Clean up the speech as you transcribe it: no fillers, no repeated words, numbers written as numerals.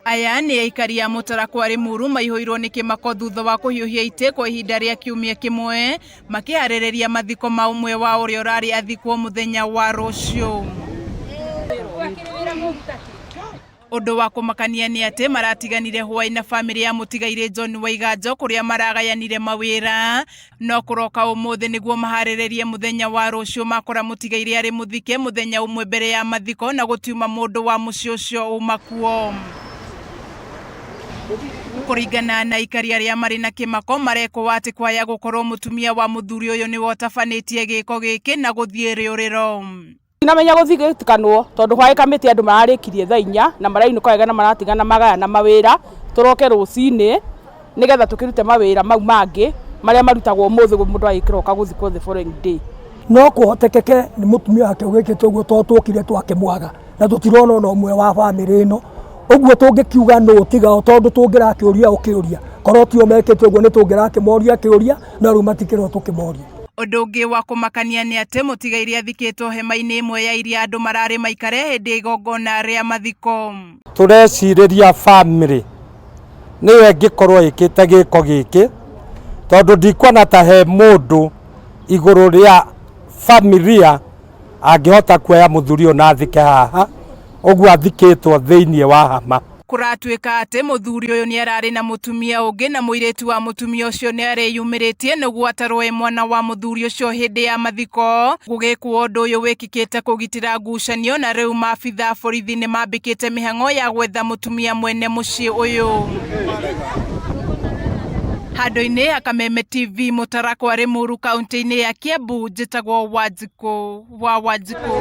Aya nĩ aikari a Mũtarakwa Limuru maihũirwo nĩ kĩmako thutha wa kũhiũhia itĩ kwa ihinda rĩa kiumia kĩmwe makĩharĩrĩria mathiko ma ũmwe wao ũrĩa ũrarĩ athikwo mũthenya wa rũciũ. Ũndũ wa kũmakania nĩ atĩ maratiganire hwaĩ na bamĩrĩ ya mũtigairĩ John Waiganjo kũrĩa maragayanire mawĩra no kũroka ũmũthĩ nĩguo maharĩrĩrie mũthenya wa rũciũ makora mũtigairĩ arĩ mũthike mũthenya ũmwe mbere ya mathiko na gũtiuma mũndũ wa mũciĩ ũcio uma kuo. Kũringana na aikari arĩa marĩ na kĩmako marekwo atĩ kwaya gũkorwo mũtumia wa mũthuri ũyũ nĩwe ũtabanĩtie gĩko gĩkĩ na gũthiĩ rĩũrĩro. Ndinamenya gũthiĩ gĩtikanwo tondũ hwaĩ kamĩtĩ andũ mararĩkirie thaa 4 na marainũka wega na maratigana magayana mawĩra tũroke rũcinĩ nĩgetha tũkĩrute mawĩra mau mangĩ marĩa marutagwo ũmũthĩ mũndũ agĩkĩroka gũthikwo the following day. No kũhotekeke nĩ mũtumia wake wĩkĩte ũguo tondũ twokire twakĩmwaga na tũtirona ona ũmwe wa bamĩrĩ ĩno ũguo tũngĩkiuga nũ tiga o tondũ tũngĩrakĩũria ũkĩũria korwo tio mekĩte ũguo nĩ tũngĩrakĩmoria kĩũria no rĩu matikĩrwo tũkĩmoria. Ũndũ ũngĩ wa kũmakania nĩ atĩ mũtigairĩ athikĩtwo hema-inĩ ĩmwe ya iria andũ mararĩ maikare hĩndĩ ya igongona rĩa mathiko. Tũrecirĩria bamĩrĩ nĩyo ĩngĩkorwo ĩkĩte gĩko gĩkĩ tondũ ndikuona ta he mũndũ igũrũ rĩa familia angĩhota kuoya mũthuri ũyũ na athike haha ũguo athikĩtwo thĩinĩ wa hama. Kũratuĩka atĩ mũthuri ũyũ nĩ ararĩ na mũtumia ũngĩ na mũirĩtu wa mũtumia ũcio nĩ arĩyumĩrĩtie nĩguo atarwo e mwana wa mũthuri ũcio hĩndĩ ya mathiko. Gũgĩkwo ũndũ ũyũ wĩkĩkĩte kũgitĩra ngucanio na rĩu maabitha a borithi nĩ mambĩkĩte mĩhang'o ya gwetha mũtumia mwene mũciĩ ũyũ. Handũ-inĩ ha Kameme TV Mũtarakwa Limuru kaunti-inĩ ya Kiambu njĩtagwo Wanjikũ wa Wanjikũ.